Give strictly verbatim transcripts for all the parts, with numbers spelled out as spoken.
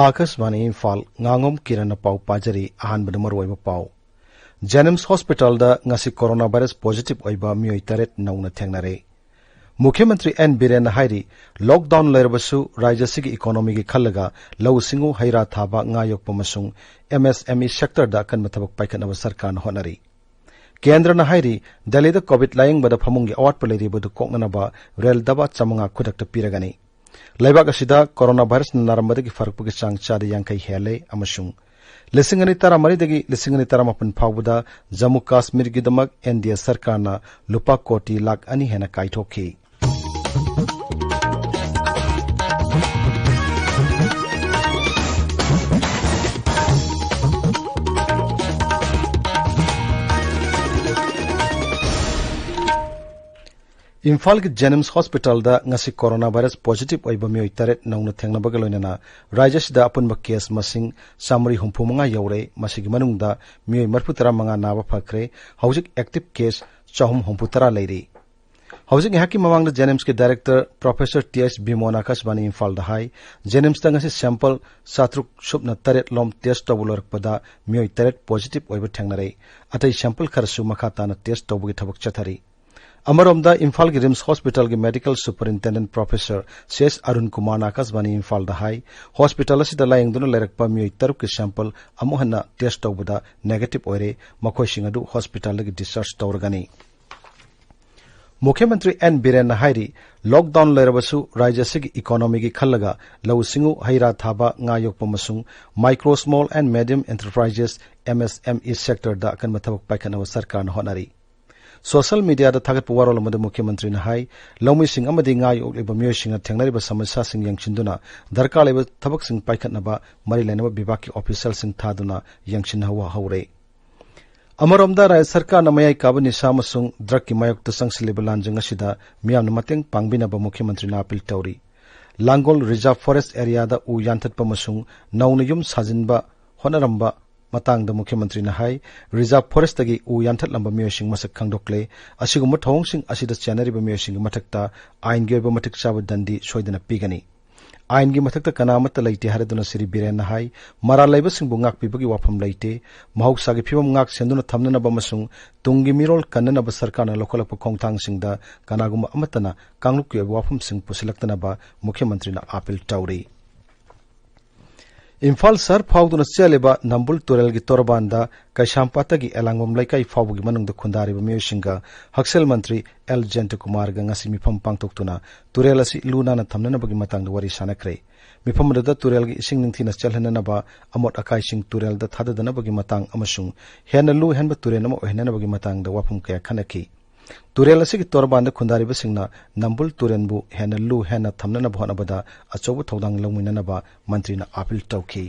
ꯑꯥꯀꯥꯁꯕꯥꯅꯤ ꯏꯝꯐꯥꯜ, ꯉꯥꯉꯣꯝ ꯀꯤꯔꯟꯅ ꯄꯥꯎ ꯄꯥꯖꯔꯤ꯫ ꯑꯍꯥꯟꯕꯗ ꯃꯔꯨꯑꯣꯏꯕ ꯄꯥꯎ꯫ ꯖꯦꯅꯤꯝꯁ ꯍꯣꯁꯄꯤꯇꯥꯜꯗ ꯉꯁꯤ ꯀꯣꯔꯣꯅꯥ ꯚꯥꯏꯔꯁ ꯄꯣꯖꯤꯇꯤꯚ ꯑꯣꯏꯕ ꯃꯤꯑꯣꯏ ꯇꯔꯦꯠ ꯅꯧꯅ ꯊꯦꯡꯅꯔꯦ꯫ ꯃꯨꯈ꯭ꯌ ꯃꯟꯇ꯭ꯔꯤ ꯑꯦꯟ ꯕꯤꯔꯦꯟꯅ ꯍꯥꯏꯔꯤ, ꯂꯣꯛꯗꯥꯎꯟ ꯂꯩꯔꯕꯁꯨ ꯔꯥꯖ꯭ꯌ ꯑꯁꯤꯒꯤ ꯏꯀꯣꯅꯣꯃꯤꯒꯤ ꯈꯜꯂꯒ ꯂꯧꯎ ꯁꯤꯡꯎ, ꯍꯩ ꯔꯥ ꯊꯥꯕ, ꯉꯥ ꯌꯣꯛꯄ ꯑꯃꯁꯨꯡ ꯑꯦꯝ ꯑꯦꯁ ꯑꯦꯝ ꯏ ꯁꯦꯛꯇꯔꯗ ꯑꯀꯟꯕ ꯊꯕꯛ ꯄꯥꯏꯈꯠꯅꯕ ꯁꯔꯀꯥꯔꯅ ꯍꯣꯠꯅꯔꯤ꯫ ꯀꯦꯟꯗ꯭ꯔꯅ ꯍꯥꯏꯔꯤ, ꯗꯦꯜꯂꯤꯗ ꯀꯣꯚꯤꯗ ꯂꯥꯌꯦꯡꯕꯗ ꯐꯃꯨꯡꯒꯤ ꯑꯋꯥꯠꯄ ꯂꯩꯔꯤꯕꯗꯨ ꯀꯣꯛꯅꯅꯕ ꯔꯦꯜ ꯗꯕꯥ ꯆꯥꯃꯉꯥ ꯈꯨꯗꯛꯇ ꯄꯤꯔꯒꯅꯤ꯫ ꯂꯩꯕꯥꯛ ꯑꯁꯤꯗ ꯀꯣꯔꯣꯅꯥ ꯚꯥꯏꯔꯁꯅ ꯅꯥꯔꯝꯕꯗꯒꯤ ꯐꯔꯛꯄꯒꯤ ꯆꯥꯡ ꯆꯥꯗ ꯌꯥꯡꯈꯩ ꯍꯦꯜꯂꯦ ꯑꯃꯁꯨꯡ ꯂꯤꯁꯤꯡ ꯑꯅꯤ ꯇꯔꯥꯃꯔꯤꯗꯒꯤ ꯂꯤꯁꯤꯡ ꯑꯅꯤ ꯇꯔꯥꯃꯥꯄꯟ ꯐꯥꯎꯕꯗ ꯖꯝꯃꯨ ꯀꯥꯁꯃꯤꯔꯒꯤꯗꯃꯛ ꯑꯦꯟ ꯗꯤ ꯑꯦ ꯁꯔꯀꯥꯔꯅ ꯂꯨꯄꯥ ꯀꯣꯇꯤ ꯂꯥꯈ ꯑꯅꯤ ꯍꯦꯟꯅ ꯀꯥꯏꯊꯣꯛꯈꯤ꯫ ꯏꯝꯐꯥꯜꯒꯤ ꯖꯦꯅꯤꯝꯁ ꯍꯣꯁꯄꯤꯇꯥꯜꯗ ꯉꯁꯤ ꯀꯣꯔꯣꯅꯥ ꯚꯥꯏꯔꯁ ꯄꯣꯖꯤꯇꯤꯚ ꯑꯣꯏꯕ ꯃꯤꯑꯣꯏ ꯇꯔꯦꯠ ꯅꯧꯅ ꯊꯦꯡꯅꯕꯒ ꯂꯣꯏꯅꯅ ꯔꯥꯖ꯭ꯌ ꯑꯁꯤꯗ ꯑꯄꯨꯟꯕ ꯀꯦꯁ ꯃꯁꯤꯡ ꯆꯥꯃꯔꯤ ꯍꯨꯝꯐꯨ ꯃꯉꯥ ꯌꯧꯔꯦ꯫ ꯃꯁꯤꯒꯤ ꯃꯅꯨꯡꯗ ꯃꯤꯑꯣꯏ ꯃꯔꯤꯐꯨ ꯇꯔꯥ ꯃꯉꯥ ꯅꯥꯕ ꯐꯈ꯭ꯔꯦ꯫ ꯍꯧꯖꯤꯛ ꯑꯦꯛꯇꯤꯚ ꯀꯦꯁ ꯆꯍꯨꯝ ꯍꯨꯝꯐꯨ ꯇꯔꯥ ꯂꯩꯔꯤ꯫ ꯍꯧꯖꯤꯛ ꯉꯥꯏꯍꯥꯛꯀꯤ ꯃꯃꯥꯡꯗ ꯖꯦꯅꯤꯝꯁꯀꯤ ꯗꯥꯏꯔꯦꯛꯇꯔ ꯄ꯭ꯔꯣꯐꯦꯁꯔ ꯇꯤ ꯑꯩꯆ ꯕꯤꯃꯣꯟ ꯑꯥꯀꯥꯁꯕꯥꯅꯤ ꯏꯝꯐꯥꯜꯗ ꯍꯥꯏ, ꯖꯦꯅꯤꯝꯁꯇ ꯉꯁꯤ ꯁꯦꯝꯄꯜ ꯆꯥꯇ꯭ꯔꯨꯛ ꯁꯨꯞꯅ ꯇꯔꯦꯠ ꯂꯣꯝ ꯇꯦꯁ ꯇꯧꯕ ꯂꯣꯏꯔꯛꯄꯗ ꯃꯤꯑꯣꯏ ꯇꯔꯦꯠ ꯄꯣꯖꯤꯇꯤꯚ ꯑꯣꯏꯕ ꯊꯦꯡꯅꯔꯦ꯫ ꯑꯇꯩ ꯁꯦꯝꯄꯜ ꯈꯔꯁꯨ ꯃꯈꯥ ꯇꯥꯅ ꯇꯦꯁ ꯇꯧꯕꯒꯤ ꯊꯕꯛ ꯆꯠꯊꯔꯤ꯫ ꯑꯃꯔꯣꯝꯗ ꯏꯝꯐꯥꯜꯒꯤ ꯔꯤꯝꯁ ꯍꯣꯁꯄꯤꯇꯥꯜꯒꯤ medical superintendent professor C S Arun ꯀꯨꯃꯥꯔꯅ ꯑꯥꯀꯥꯁꯕꯥꯅꯤ ꯏꯝꯐꯥꯜꯗ ꯍꯥꯏ, ꯍꯣꯁꯄꯤꯇꯥꯜ ꯑꯁꯤꯗ ꯂꯥꯌꯦꯡꯗꯨꯅ ꯂꯩꯔꯛꯄ ꯃꯤꯑꯣꯏ ꯇꯔꯨꯛꯀꯤ ꯁꯦꯝꯄꯜ ꯑꯃꯨꯛ ꯍꯟꯅ ꯇꯦꯁ ꯇꯧꯕꯗ ꯅꯦꯒꯦꯇꯤꯚ ꯑꯣꯏꯔꯦ꯫ ꯃꯈꯣꯏꯁꯤꯡ ꯑꯗꯨ ꯍꯣꯁꯄꯤꯇꯥꯜꯗꯒꯤ ꯗꯤꯁꯆꯥꯔꯖ ꯇꯧꯔꯒꯅꯤ꯫ ꯃꯨꯈ꯭ꯌ ꯃꯟꯇ꯭ꯔꯤ ꯑꯦꯟ ꯕꯤꯔꯦꯟꯅ ꯍꯥꯏꯔꯤ, ꯂꯣꯛꯗꯥꯎꯟ ꯂꯩꯔꯕꯁꯨ ꯔꯥꯖ꯭ꯌ ꯑꯁꯤꯒꯤ ꯏꯀꯣꯅꯣꯃꯤꯒꯤ ꯈꯜꯂꯒ ꯂꯧꯎ ꯁꯤꯡꯎ, ꯍꯩ ꯔꯥ ꯊꯥꯕ, ꯉꯥ ꯌꯣꯛꯄ ꯑꯃꯁꯨꯡ micro, small and medium enterprises, M S M E ꯁꯦꯛꯇꯔꯗ ꯑꯀꯟꯕ ꯊꯕꯛ ꯄꯥꯏꯈꯠꯅꯕ ꯁꯔꯀꯥꯔꯅ ꯍꯣꯠꯅꯔꯤ꯫ ꯁꯣꯁꯤꯌꯦꯜ ꯃꯤꯗꯤꯌꯥꯗ ꯊꯥꯒꯠꯄ ꯋꯥꯔꯣꯜ ꯑꯃꯗ ꯃꯨꯈ꯭ꯌ ꯃꯟꯇ꯭ꯔꯤꯅ ꯍꯥꯏ, ꯂꯧꯃꯤꯁꯤꯡ ꯑꯃꯗꯤ ꯉꯥ ꯌꯣꯛꯂꯤꯕ ꯃꯤꯑꯣꯏꯁꯤꯡꯅ ꯊꯦꯡꯅꯔꯤꯕ ꯁꯃꯁ꯭ꯌꯥꯁꯤꯡ ꯌꯦꯡꯁꯤꯟꯗꯨꯅ ꯗꯔꯀꯥꯔ ꯂꯩꯕ ꯊꯕꯛꯁꯤꯡ ꯄꯥꯏꯈꯠꯅꯕ ꯃꯔꯤ ꯂꯩꯅꯕ ꯕꯤꯚꯥꯒꯀꯤ ꯑꯣꯐꯤꯁꯤꯌꯦꯜꯁꯤꯡ ꯊꯥꯗꯨꯅ ꯌꯦꯡꯁꯤꯟꯍꯧꯕ ꯍꯧꯔꯦ꯫ ꯑꯃꯔꯣꯝꯗ ꯔꯥꯖ꯭ꯌ ꯁꯔꯀꯥꯔꯅ ꯃꯌꯥꯏ ꯀꯥꯕ ꯅꯤꯁꯥ ꯑꯃꯁꯨꯡ ꯗ꯭ꯔꯒꯀꯤ ꯃꯥꯌꯣꯛꯇ ꯆꯪꯁꯤꯜꯂꯤꯕ ꯂꯥꯟꯖꯪ ꯑꯁꯤꯗ ꯃꯤꯌꯥꯝꯅ ꯃꯇꯦꯡ ꯄꯥꯡꯕꯤꯅꯕ ꯃꯨꯈ꯭ꯌ ꯃꯟꯇ꯭ꯔꯤꯅ ꯑꯄꯤꯜ ꯇꯧꯔꯤ꯫ ꯂꯥꯡꯒꯣꯜ ꯔꯤꯖꯥꯔꯚ ꯐꯣꯔꯦꯁ꯭ꯠ ꯑꯦꯔꯤꯌꯥꯗ ꯎ ꯌꯥꯟꯊꯠꯄ ꯑꯃꯁꯨꯡ ꯅꯧꯅ ꯌꯨꯝ ꯁꯥꯖꯤꯟꯕ ꯍꯣꯠꯅꯔꯝꯕ ꯃꯇꯥꯡꯗ ꯃꯨꯈ꯭ꯌ ꯃꯟꯇ꯭ꯔꯤꯅ ꯍꯥꯏ, ꯔꯤꯖꯥꯔꯚ ꯐꯣꯔꯦꯁ꯭ꯠꯇꯒꯤ ꯎ ꯌꯥꯟꯊꯠꯂꯝꯕ ꯃꯤꯑꯣꯏꯁꯤꯡ ꯃꯁꯛ ꯈꯪꯗꯣꯛꯂꯦ꯫ ꯑꯁꯤꯒꯨꯝꯕ ꯊꯧꯑꯣꯡꯁꯤꯡ ꯑꯁꯤꯗ ꯆꯦꯟꯅꯔꯤꯕ ꯃꯤꯑꯣꯏꯁꯤꯡꯒꯤ ꯃꯊꯛꯇ ꯑꯥꯏꯟꯒꯤ ꯑꯣꯏꯕ ꯃꯇꯤꯛ ꯆꯥꯕ ꯗꯟꯗꯤ ꯁꯣꯏꯗꯅ ꯄꯤꯒꯅꯤ꯫ ꯑꯥꯏꯟꯒꯤ ꯃꯊꯛꯇ ꯀꯅꯥ ꯑꯃꯠꯇ ꯂꯩꯇꯦ ꯍꯥꯏꯔꯗꯨꯅ ꯁ꯭ꯔꯤ ꯕꯤꯔꯦꯟꯅ ꯍꯥꯏ, ꯃꯔꯥꯜ ꯂꯩꯕꯁꯤꯡꯕꯨ ꯉꯥꯛꯄꯤꯕꯒꯤ ꯋꯥꯐꯝ ꯂꯩꯇꯦ꯫ ꯃꯍꯧꯁꯥꯒꯤ ꯐꯤꯕꯝ ꯉꯥꯛ ꯁꯦꯟꯗꯨꯅ ꯊꯝꯅꯅꯕ ꯑꯃꯁꯨꯡ ꯇꯨꯡꯒꯤ ꯃꯤꯔꯣꯜ ꯀꯟꯅꯅꯕ ꯁꯔꯀꯥꯔꯅ ꯂꯧꯈꯠꯂꯛꯄ ꯈꯣꯡꯊꯥꯡꯁꯤꯡꯗ ꯀꯅꯥꯒꯨꯝꯕ ꯑꯃꯠꯇꯅ ꯀꯥꯡꯂꯨꯞꯀꯤ ꯑꯣꯏꯕ ꯋꯥꯐꯝꯁꯤꯡ ꯄꯨꯁꯤꯜꯂꯛꯇꯅꯕ ꯃꯨꯈ꯭ꯌ ꯃꯟꯇ꯭ꯔꯤꯅ ꯑꯥꯄꯤꯜ ꯇꯧꯔꯤ꯫ ꯏꯝꯐꯥꯜ ꯁꯍꯔ ꯐꯥꯎꯗꯨꯅ ꯆꯦꯜꯂꯤꯕ ꯅꯝꯕꯨꯜ ꯇꯨꯔꯦꯜꯒꯤ ꯇꯣꯔꯕꯥꯟꯗ ꯀꯩꯁꯥꯝꯄꯥꯠꯇꯒꯤ ꯑꯦꯂꯥꯡꯕꯝ ꯂꯩꯀꯥꯏ ꯐꯥꯎꯕꯒꯤ ꯃꯅꯨꯡꯗ ꯈꯨꯟꯗꯥꯔꯤꯕ ꯃꯤꯑꯣꯏꯁꯤꯡꯒ ꯍꯛꯁꯦꯜ ꯃꯟꯇ꯭ꯔꯤ ꯑꯦꯜ ꯖꯌꯟꯇꯀꯨꯃꯥꯔꯒ ꯉꯁꯤ ꯃꯤꯐꯝ ꯄꯥꯡꯊꯣꯛꯇꯨꯅ ꯇꯨꯔꯦꯜ ꯑꯁꯤ ꯂꯨ ꯅꯥꯟꯅ ꯊꯝꯅꯅꯕꯒꯤ ꯃꯇꯥꯡꯗ ꯋꯥꯔꯤ ꯁꯥꯅꯈ꯭ꯔꯦ꯫ ꯃꯤꯐꯝ ꯑꯗꯨꯗ ꯇꯨꯔꯦꯜꯒꯤ ꯏꯁꯤꯡ ꯅꯤꯡꯊꯤꯅ ꯆꯦꯜꯍꯟꯅꯅꯕ, ꯑꯃꯣꯠ ꯑꯀꯥꯏꯁꯤꯡ ꯇꯨꯔꯦꯜꯗ ꯊꯥꯗꯗꯅꯕꯒꯤ ꯃꯇꯥꯡ ꯑꯃꯁꯨꯡ ꯍꯦꯟꯅ ꯂꯨ ꯍꯦꯟꯕ ꯇꯨꯔꯦꯜ ꯑꯃ ꯑꯣꯏꯍꯟꯅꯅꯕꯒꯤ ꯃꯇꯥꯡꯗ ꯋꯥꯐꯝ ꯀꯌꯥ ꯈꯟꯅꯈꯤ꯫ ꯇꯨꯔꯦꯜ ꯑꯁꯤꯒꯤ ꯇꯣꯔꯕꯥꯟꯗ ꯈꯨꯟꯗꯥꯔꯤꯕꯁꯤꯡꯅ ꯅꯝꯕꯨꯜ ꯇꯨꯔꯦꯜꯕꯨ ꯍꯦꯟꯅ ꯂꯨ ꯍꯦꯟꯅ ꯊꯝꯅꯅꯕ ꯍꯣꯠꯅꯕꯗ ꯑꯆꯧꯕ ꯊꯧꯗꯥꯡ ꯂꯧꯃꯤꯟꯅꯅꯕ ꯃꯟꯇ꯭ꯔꯤꯅ ꯑꯥꯄꯤꯜ ꯇꯧꯈꯤ꯫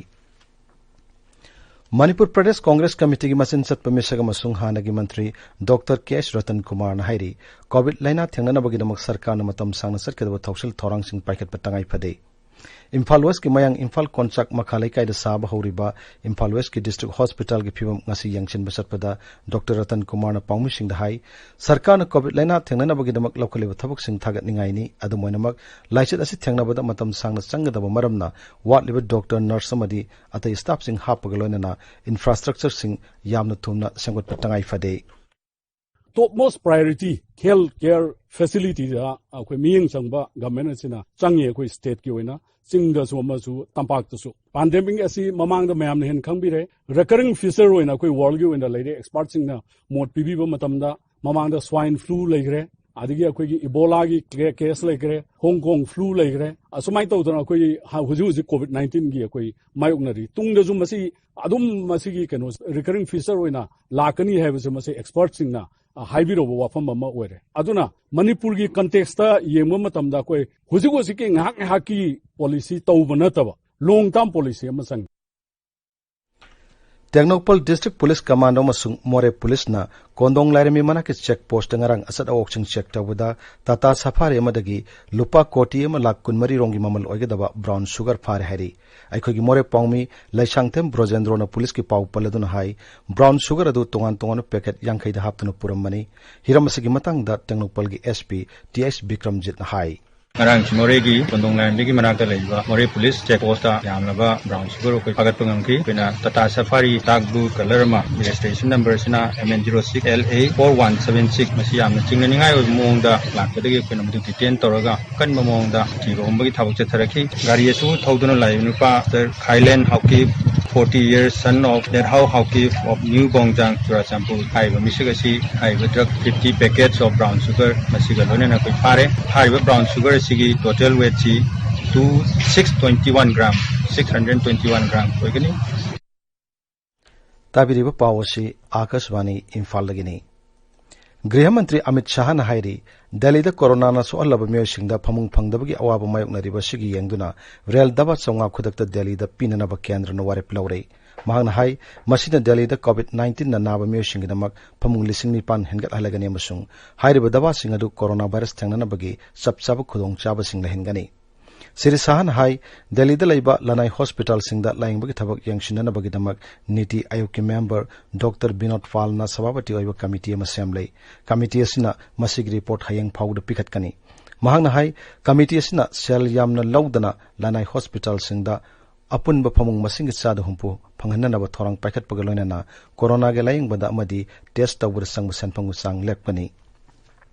ꯃꯅꯤꯄꯨꯔ ꯄ꯭ꯔꯗꯦꯁ ꯀꯣꯡꯒ꯭ꯔꯦꯁ ꯀꯃꯤꯇꯤꯒꯤ ꯃꯆꯤꯟ ꯆꯠꯄ ꯃꯤꯁꯛ ꯑꯃꯁꯨꯡ ꯍꯥꯟꯅꯒꯤ ꯃꯟꯇ꯭ꯔꯤ ꯗꯣꯛꯇꯔ ꯀꯦ ꯑꯦꯁ ꯔꯇꯟ ꯀꯨꯃꯥꯔꯅ ꯍꯥꯏꯔꯤ, ꯀꯣꯚꯤꯗ ꯂꯥꯏꯅꯥ ꯊꯦꯡꯅꯅꯕꯒꯤꯗꯃꯛ ꯁꯔꯀꯥꯔꯅ ꯃꯇꯝ ꯁꯥꯡꯅ ꯆꯠꯀꯗꯕ ꯊꯧꯁꯤꯜ ꯊꯧꯔꯥꯡꯁꯤꯡ ꯄꯥꯏꯈꯠꯄ ꯇꯉꯥꯏ ꯐꯗꯦ꯫ ꯏꯝꯐꯥꯜ ꯋꯦꯁꯀꯤ ꯃꯌꯥꯡ ꯏꯝꯐꯥꯜ ꯀꯣꯟꯆꯥꯛ ꯃꯈꯥ ꯂꯩꯀꯥꯏꯗ ꯁꯥꯕ ꯍꯧꯔꯤꯕ ꯏꯝꯐꯥꯜ ꯋꯦꯁꯀꯤ ꯗꯤꯁꯇ꯭ꯔꯤꯛ ꯍꯣꯁꯄꯤꯇꯥꯜꯒꯤ ꯐꯤꯕꯝ ꯉꯁꯤ ꯌꯦꯡꯁꯤꯟꯕ ꯆꯠꯄꯗ ꯗꯣꯛꯇꯔ ꯔꯇꯟ ꯀꯨꯃꯥꯔꯅ ꯄꯥꯎꯃꯤꯁꯤꯡꯗ ꯍꯥꯏ, ꯁꯔꯀꯥꯔꯅ ꯀꯣꯚꯤꯗ ꯂꯥꯏꯅꯥ ꯊꯦꯡꯅꯅꯕꯒꯤꯗꯃꯛ ꯂꯧꯈꯠꯂꯤꯕ ꯊꯕꯛꯁꯤꯡ ꯊꯥꯒꯠꯅꯤꯡꯉꯥꯏꯅꯤ꯫ ꯑꯗꯨꯝ ꯑꯣꯏꯅꯃꯛ, ꯂꯥꯏꯆꯠ ꯑꯁꯤ ꯊꯦꯡꯅꯕꯗ ꯃꯇꯝ ꯁꯥꯡꯅ ꯆꯪꯒꯗꯕ ꯃꯔꯝꯅ ꯋꯥꯠꯂꯤꯕ ꯗꯣꯛꯇꯔ, ꯅꯔꯁ ꯑꯃꯗꯤ ꯑꯇꯩ ꯁ꯭ꯇꯥꯐꯁꯤꯡ ꯍꯥꯞꯄꯒ ꯂꯣꯏꯅꯅ ꯏꯟꯐ꯭ꯔꯥꯁ꯭ꯇ꯭ꯔꯛꯆꯔꯁꯤꯡ ꯌꯥꯝꯅ ꯊꯨꯅ ꯁꯦꯝꯒꯠꯄ ꯇꯉꯥꯏ ꯐꯗꯦ꯫ Topmost priority health care facility ꯗ ꯑꯩꯈꯣꯏ ꯃꯤꯠꯌꯦꯡ ꯆꯪꯕ ꯒꯚꯔꯟꯃꯦꯟꯠ ꯑꯁꯤꯅ ꯆꯪꯉꯤ꯫ ꯑꯩꯈꯣꯏ ꯁ꯭ꯇꯦꯠꯀꯤ ꯑꯣꯏꯅ ꯆꯤꯡꯗꯁꯨ ꯑꯃꯁꯨ ꯇꯝꯄꯥꯛꯇꯁꯨ꯫ ꯄꯥꯟꯗꯦꯃꯤꯛ ꯑꯁꯤ ꯃꯃꯥꯡꯗ ꯃꯌꯥꯝꯅ ꯍꯦꯟꯅ ꯈꯪꯕꯤꯔꯦ꯫ ꯔꯤꯀꯔꯤꯡ ꯐꯤꯆꯔ ꯑꯣꯏꯅ ꯑꯩꯈꯣꯏ ꯋꯥꯔꯜꯒꯤ ꯑꯣꯏꯅ ꯂꯩꯔꯦ꯫ ꯑꯦꯛꯁꯄꯔꯠꯁꯤꯡꯅ ꯃꯣꯠ ꯄꯤꯕꯤꯕ ꯃꯇꯝꯗ ꯃꯃꯥꯡꯗ ꯁ꯭ꯋꯥꯏꯟ ꯐ꯭ꯂꯨ ꯂꯩꯈ꯭ꯔꯦ, ꯑꯗꯒꯤ ꯑꯩꯈꯣꯏꯒꯤ ꯏꯕꯣꯂꯥꯒꯤ ꯀꯦ-, ꯀꯦꯁ ꯂꯩꯈ꯭ꯔꯦ, ꯍꯣꯡ ꯀꯣꯡ ꯐ꯭ꯂꯨ ꯂꯩꯈ꯭ꯔꯦ꯫ ꯑꯁꯨꯃꯥꯏꯅ ꯇꯧꯗꯅ ꯑꯩꯈꯣꯏꯒꯤ ꯍ-, ꯍꯧꯖꯤꯛ ꯍꯧꯖꯤꯛ ꯀꯣꯚꯤꯗ ꯅꯥꯏꯟꯇꯤꯟꯒꯤ ꯑꯩꯈꯣꯏ ꯃꯥꯌꯣꯛꯅꯔꯤ꯫ ꯇꯨꯡꯗꯁꯨ ꯃꯁꯤ ꯑꯗꯨꯝ ꯃꯁꯤꯒꯤ ꯀꯩꯅꯣ ꯔꯤꯀꯔꯤꯡ ꯐꯤꯆꯔ ꯑꯣꯏꯅ ꯂꯥꯛꯀꯅꯤ ꯍꯥꯏꯕꯁꯦ ꯃꯁꯤ ꯑꯦꯛꯁꯄꯔꯠꯁꯤꯡꯅ, ꯑ, ꯍꯥꯏꯕꯤꯔꯕ ꯋꯥꯐꯝ ꯑꯃ ꯑꯣꯏꯔꯦ꯫ ꯑꯗꯨꯅ ꯃꯅꯤꯄꯨꯔꯒꯤ ꯀꯟꯇꯦꯛꯁꯇ ꯌꯦꯡꯕ ꯃꯇꯝꯗ ꯑꯩꯈꯣꯏ ꯍꯧꯖꯤꯛ ꯍꯧꯖꯤꯛꯀꯤ ꯉꯥꯏꯍꯥꯛ ꯉꯥꯏꯍꯥꯛꯀꯤ ꯄꯣꯂꯤꯁꯤ ꯇꯧꯕ ꯅꯠꯇꯕ ꯂꯣꯡ ꯇꯥꯔꯝ ꯄꯣꯂꯤꯁꯤ ꯑꯃ ꯆꯪꯉꯤ꯫ ꯇꯦꯡꯅꯧꯄꯜ ꯗꯤꯁꯇ꯭ꯔꯤꯛ ꯄꯨꯂꯤꯁ ꯀꯃꯥꯟꯗꯣ ꯑꯃꯁꯨꯡ ꯃꯣꯔꯦ ꯄꯨꯂꯤꯁꯅ ꯀꯣꯟꯗꯣꯡ ꯂꯥꯏꯔꯦꯝꯕꯤ ꯃꯅꯥꯛꯀꯤ ꯆꯦꯛ ꯄꯣꯁꯇ ꯉꯔꯥꯡ ꯑꯆꯠ ꯑꯋꯣꯛꯁꯤꯡ ꯆꯦꯛ ꯇꯧꯕꯗ ꯇꯥꯇꯥ ꯁꯐꯥꯔꯤ ꯑꯃꯗꯒꯤ ꯂꯨꯄꯥ ꯀꯣꯇꯤ ꯑꯃ ꯂꯥꯈ ꯀꯨꯟꯃꯔꯤ ꯔꯣꯝꯒꯤ ꯃꯃꯜ ꯑꯣꯏꯒꯗꯕ ꯕ꯭ꯔꯥꯎꯟ ꯁꯨꯒꯔ ꯐꯥꯔꯦ ꯍꯥꯏꯔꯤ꯫ ꯑꯩꯈꯣꯏꯒꯤ ꯃꯣꯔꯦ ꯄꯥꯎꯃꯤ ꯂꯩꯁꯥꯡꯊꯦꯝ ꯕ꯭ꯔꯣꯖꯦꯟꯗ꯭ꯔꯣꯅ ꯄꯨꯂꯤꯁꯀꯤ ꯄꯥꯎ ꯄꯜꯂꯗꯨꯅ ꯍꯥꯏ, ꯕ꯭ꯔꯥꯎꯟ ꯁꯨꯒꯔ ꯑꯗꯨ ꯇꯣꯉꯥꯟ ꯇꯣꯉꯥꯟꯕ ꯄꯦꯀꯦꯠ ꯌꯥꯡꯈꯩꯗ ꯍꯥꯞꯇꯨꯅ ꯄꯨꯔꯝꯕꯅꯤ꯫ ꯍꯤꯔꯝ ꯑꯁꯤꯒꯤ ꯃꯇꯥꯡꯗ ꯇꯦꯡꯅꯧꯄꯜꯒꯤ ꯑꯦꯁ ꯄꯤ ꯇꯤ ꯑꯩꯆ ꯕꯤꯀ꯭ꯔꯝꯖꯤꯠꯅ ꯍꯥꯏ꯫ ꯉꯔꯥꯡꯁꯤ ꯃꯣꯔꯦꯒꯤ ꯀꯣꯟꯗꯣꯡ ꯂꯥꯏꯔꯦꯝꯕꯤꯒꯤ ꯃꯅꯥꯛꯇ ꯂꯩꯔꯤꯕ ꯃꯣꯔꯦ ꯄꯨꯂꯤꯁ ꯆꯦꯛ ꯄꯣꯁꯇ ꯌꯥꯝꯂꯕ ꯕ꯭ꯔꯥꯎꯟ ꯁꯨꯒꯔ ꯑꯩꯈꯣꯏ ꯐꯥꯒꯠꯄ ꯉꯝꯈꯤ꯫ ꯑꯩꯈꯣꯏꯅ Tata safari dark blue colour ꯑꯃ, ꯔꯦꯖꯤꯁꯇ꯭ꯔꯦꯁꯟ ꯅꯝꯕꯔꯁꯤꯅ M N zero six L A four one seven six, ꯃꯁꯤ ꯌꯥꯝꯅ ꯆꯤꯡꯅꯅꯤꯡꯉꯥꯏ ꯑꯣꯏꯕ ꯃꯑꯣꯡꯗ ꯂꯥꯛꯄꯗꯒꯤ ꯑꯩꯈꯣꯏꯅ ꯃꯗꯨ ꯗꯤꯇꯦꯟ ꯇꯧꯔꯒ ꯑꯀꯟꯕ ꯃꯑꯣꯡꯗ ꯊꯤꯕ ꯍꯨꯝꯕꯒꯤ ꯊꯕꯛ ꯆꯠꯊꯔꯛꯈꯤ꯫ ꯒꯥꯔꯤ ꯑꯁꯤ ꯊꯧꯗꯨꯅ ꯂꯥꯛꯏꯕ ꯅꯨꯄꯥ doctor ꯈꯥꯏꯂꯦꯟ Haokip, forty years, son of Derhao Haokip of New Bongjang, Churachandpur, ꯍꯥꯏꯔꯤꯕ ꯃꯤꯁꯛ ꯑꯁꯤ ꯍꯥꯏꯔꯤꯕ drug fifty packets of brown sugar ꯃꯁꯤꯒ ꯂꯣꯏꯅꯅ ꯑꯩꯈꯣꯏ ꯐꯥꯔꯦ꯫ ꯐꯥꯔꯤꯕ ꯕ꯭ꯔꯥꯎꯟ ꯁꯨꯒꯔ ꯑꯁꯤꯒꯤ total ꯋꯦꯠꯁꯤ two six twenty one gram, six hundred twenty one gram ꯑꯣꯏꯒꯅꯤ꯫ ꯇꯥꯕꯤꯔꯤꯕ ꯄꯥꯎ ꯑꯁꯤ ꯑꯥꯀꯥꯁꯕꯥꯅꯤ ꯏꯝꯐꯥꯜꯗꯒꯤꯅꯤ꯫ ꯒ꯭ꯔꯤꯍ ꯃꯟꯇ꯭ꯔꯤ ꯑꯃꯤꯠ ꯁꯥꯍꯅ ꯍꯥꯏꯔꯤ, ꯗꯦꯜꯂꯤꯗ ꯀꯣꯔꯣꯅꯥꯅ ꯁꯣꯛꯍꯜꯂꯕ ꯃꯤꯑꯣꯏꯁꯤꯡꯗ ꯐꯃꯨꯡ ꯐꯪꯗꯕꯒꯤ ꯑꯋꯥꯕ ꯃꯥꯌꯣꯛꯅꯔꯤꯕ ꯑꯁꯤꯒꯤ ꯌꯦꯡꯗꯨꯅ ꯔꯦꯜ ꯗꯕꯥ ꯆꯥꯝꯃꯉꯥ ꯈꯨꯗꯛꯇ ꯗꯦꯜꯂꯤꯗ ꯄꯤꯅꯅꯕ ꯀꯦꯟꯗ꯭ꯔꯅ ꯋꯥꯔꯦꯞ ꯂꯧꯔꯦ꯫ ꯃꯍꯥꯛꯅ ꯍꯥꯏ, ꯃꯁꯤꯅ ꯗꯦꯜꯂꯤꯗ ꯀꯣꯚꯤꯗ ꯅꯥꯏꯟꯇꯤꯟꯅ ꯅꯥꯕ ꯃꯤꯑꯣꯏꯁꯤꯡꯒꯤꯗꯃꯛ ꯐꯃꯨꯡ ꯂꯤꯁꯤꯡ ꯅꯤꯄꯥꯟ ꯍꯦꯟꯒꯠꯍꯜꯂꯒꯅꯤ ꯑꯃꯁꯨꯡ ꯍꯥꯏꯔꯤꯕ ꯗꯕꯥꯁꯤꯡ ꯑꯗꯨ ꯀꯣꯔꯣꯅꯥ ꯚꯥꯏꯔꯁ ꯊꯦꯡꯅꯅꯕꯒꯤ ꯆꯞ ꯆꯥꯕ ꯈꯨꯗꯣꯡꯆꯥꯕꯁꯤꯡ ꯂꯩꯍꯟꯒꯅꯤ꯫ ꯁ꯭ꯔꯤ ꯁꯥꯍꯅ ꯍꯥꯏ, ꯗꯦꯜꯂꯤꯗ ꯂꯩꯕ ꯂꯅꯥꯏ ꯍꯣꯁꯄꯤꯇꯥꯜꯁꯤꯡꯗ ꯂꯥꯌꯦꯡꯕꯒꯤ ꯊꯕꯛ ꯌꯦꯡꯁꯤꯟꯅꯅꯕꯒꯤꯗꯃꯛ ꯅꯤꯇꯤ ꯑꯥꯌꯣꯒꯀꯤ ꯃꯦꯝꯕꯔ ꯗꯣꯛꯇꯔ ꯕꯤꯅꯣꯗ ꯄꯥꯜꯅ ꯁꯚꯥꯄꯇꯤ ꯑꯣꯏꯕ ꯀꯃꯤꯇꯤ ꯑꯃ ꯁꯦꯝꯂꯦ꯫ ꯀꯃꯤꯇꯤ ꯑꯁꯤꯅ ꯃꯁꯤꯒꯤ ꯔꯤꯄꯣꯔꯠ ꯍꯌꯦꯡ ꯐꯥꯎꯕꯗ ꯄꯤꯈꯠꯀꯅꯤ꯫ ꯃꯍꯥꯛꯅ ꯍꯥꯏ, ꯀꯃꯤꯇꯤ ꯑꯁꯤꯅ ꯁꯦꯜ ꯌꯥꯝꯅ ꯂꯧꯗꯅ ꯂꯅꯥꯏ ꯍꯣꯁꯄꯤꯇꯥꯜꯁꯤꯡꯗ ꯑꯄꯨꯟꯕ ꯐꯃꯨꯡ ꯃꯁꯤꯡꯒꯤ ꯆꯥꯗ ꯍꯨꯝꯐꯨ ꯐꯪꯍꯟꯅꯅꯕ ꯊꯧꯔꯥꯡ ꯄꯥꯏꯈꯠꯄꯒ ꯂꯣꯏꯅꯅ ꯀꯣꯔꯣꯅꯥꯒꯤ ꯂꯥꯌꯦꯡꯕꯗ ꯑꯃꯗꯤ ꯇꯦꯁ ꯇꯧꯕꯗ ꯆꯪꯕ ꯁꯦꯟꯐꯝꯒꯤ ꯆꯥꯡ ꯂꯦꯞꯀꯅꯤ꯫